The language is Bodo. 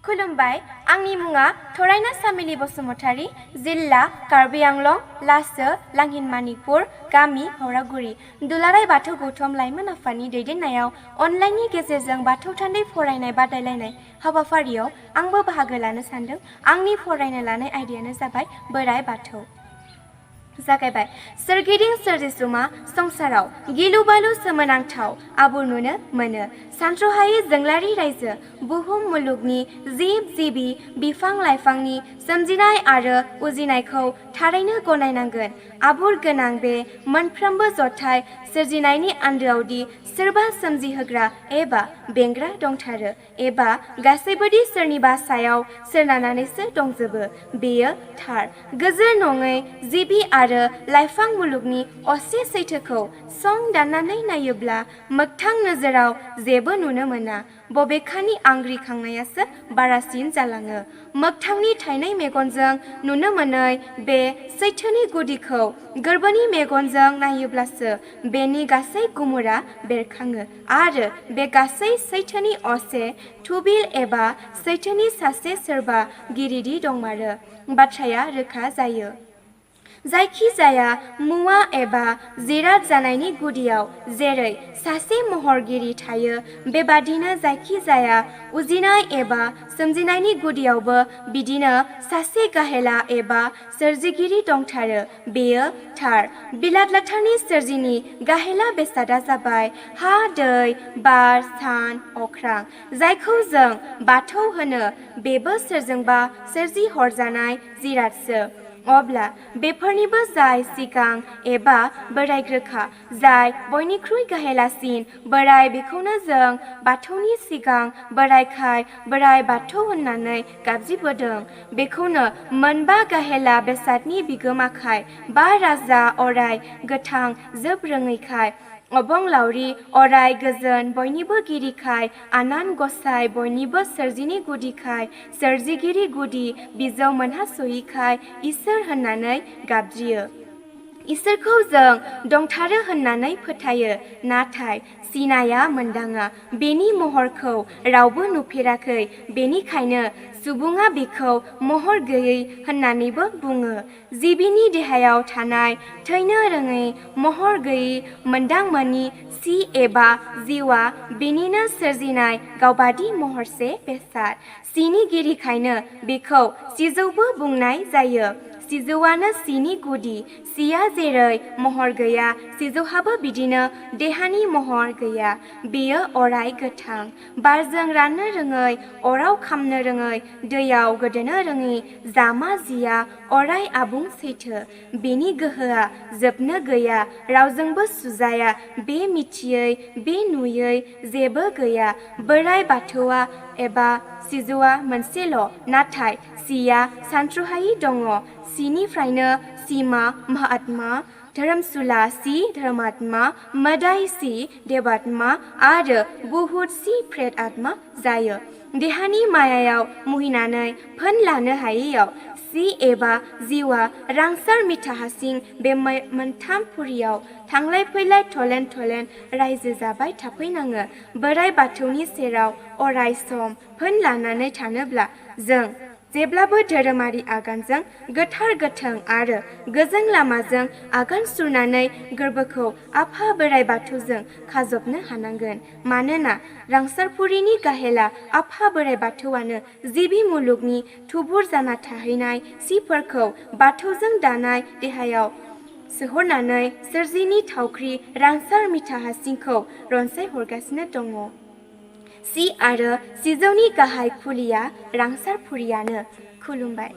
खुलुमबाय आंनि मुङा थरायना सामेलि बसुमतारी जिल्ला कार्बि आंलं लासो लांहिन मानिकपुर गामि भावरागुरि दुलाराय बाथौ गौथम लाइमोन आफादनि दैदेननायाव अनलाइननि गेजेरजों बाथौ थान्दै फरायनाय बादायलायनाय हाबाफारियाव आंबो बाहागो लानो सानदों। आंनि फरायनो लानाय आयदायानो जाबाय बोराइ बाथौ। जागायबाय सोरगिदिं सोरजिसुमा संसाराव गिलु बालु सोमोनांथाव आबुं नुनो मोनो। सानथ्रहायै जोंलारि रायजो बुहुम मुलुगनि जिब जिबि बिफां लाइफांनि सोमजिनाय आरो उजिनायखौ थारैनो गनायनांगोन। आबुर गोनां बे मोनफ्रोमबो जथाय सोरजिनायनि आन्दोआवदि सोरबा सोमजिहोग्रा एबा बेंग्रा दंथारो एबा गासैबोदि सोरनिबा सायाव सोनारनानैसो दंजोबो बेयो थार। गोजोर नङै जिबि आरो लाइफां मुलुगनि असे सैथोखौ सं दाननानै नायोब्ला मोगथां नोजोराव जेबो नुनो मोना। बबेखानि आंग्रिखांनायासो बारासिन जालाङो। मोगथांनि थाइनै मेगनजों नुनो मोनै बे सैथोनि गुदिखौ गोरबोनि मेगनजों नायोब्लासो बेनि गासै गुमुरा बेरखाङो आरो बे गासै सैथोनि असे थुबिल एबा सैथोनि सासे सोरबा गिरिदि दंमारो बाथ्राया रोखा जायो। जायखि जाया मुवा एबा जिराद जानायनि गुदियाव जेरै सासे महरगिरि थायो बेबादिनो जायखि जाया उजिनाय एबा सोमजिनायनि गुदियावबो बिदिनो सासे गाहेला एबा सोरजिगिरि दंथारो बेयो थार। बिलात लाथारनि सोरजिनि गाहेला बेसादा जाबाय हा दै बार सान अख्रां जायखौ जों बाथौ होनो बेबो सोरजोंबा सोरजि हरजानाय जिरादसो। अब्ला बेफोरनिबो जाय सिगां एबा बोराइग्रोखा जाय बयनिख्रुइ गाहेलासिन बोराइ बेखौनो जों बाथौनि सिगां बोराइखाय बोराइ बाथौ होननानै गाबज्रिबोदों। बेखौनो मोनबा गाहेला बेसादनि बिगोमाखाय बा राजा अराय गोथां जोब रोङैखाय अबंलावरि अराय गोजोन बयनिबो गिरिखाय आनान गसाय बयनिबो सोरजिनि गुदिखाय सोरजिगिरि गुदि बिजौ मोनहासयिखाय इसोर होननानै गाबज्रियो। इसोरखौ जों दंथारो होननानै फोथायो नाथाय सिनाया मोनदाङा। बेनि महरखौ रावबो नुफेराखै बेनिखायनो सुबुङा बेखौ महर गैयै होननानैबो बुङो। जिबिनि देहायाव थानाय थैनो रोङै महर गैयै मोनदांमोनि सि एबा जिउआ बेनिनो सोरजिनाय गावबादि महरसे बेसाद। सिनि गिरिखायनो बेखौ सिजौबो बुंनाय जायो। सिजौआनो सिनि गुदि। सिया जेरै महर गैया सिजौहाबो बिदिनो देहानि महर गैया। बेयो अराय गोथां। बारजों राननो रोङै अराव खामनो रोङै दैयाव गोदोनो रोङै जामा जिया अराय आबुं सैथो। बेनि गोहोआ जोबनो गैया रावजोंबो सुजाया बे मिथियै बे नुयै जेबो गैया। बोराइ बाथौआ एबा सिजौआ मोनसेल' नाथाय सिया सानथ्रहायि दङ। सिनिफ्रायनो सिमा महात्मा धोरोमसुला सि धर्मात्मा मोदाय सि देवात्मा आरो बुहुत सि प्रेत आत्मा जायो। देहानि मायायाव मुहिनानै फोन लानो हायैयाव सि एबा जिउआ रांसार मिथा हासिं बे मोनथाम फुरियाव थांलाय फैलाय थलेन थलेन रायजो जाबाय थाफैनाङो। बोराइ बाथौनि सेराव अराय सम फोन लानानै थानोब्ला जों जेब्लाबो धोरोमारि आगानजों गोथार गोथों आरो गोजों लामाजों आगान सुरनानै गोरबोखौ आफा बोराइ बाथौजों खाजबनो हानांगोन। मानोना रांसारपुरिनि गाहेला आफा बोराइ बाथौआनो जिबि मुलुगनि थुबुर जाना थाहैनाय सिफोरखौ बाथौजों दानाय देहायाव सोहरनानै सोरजिनि थावख्रि रांसार मिथा हासिंखौ रनसाय हरगासिनो दङ। सि आरो सिजौनि गाहाय खुलिया रांसारपुरियानो। खुलुमबाय।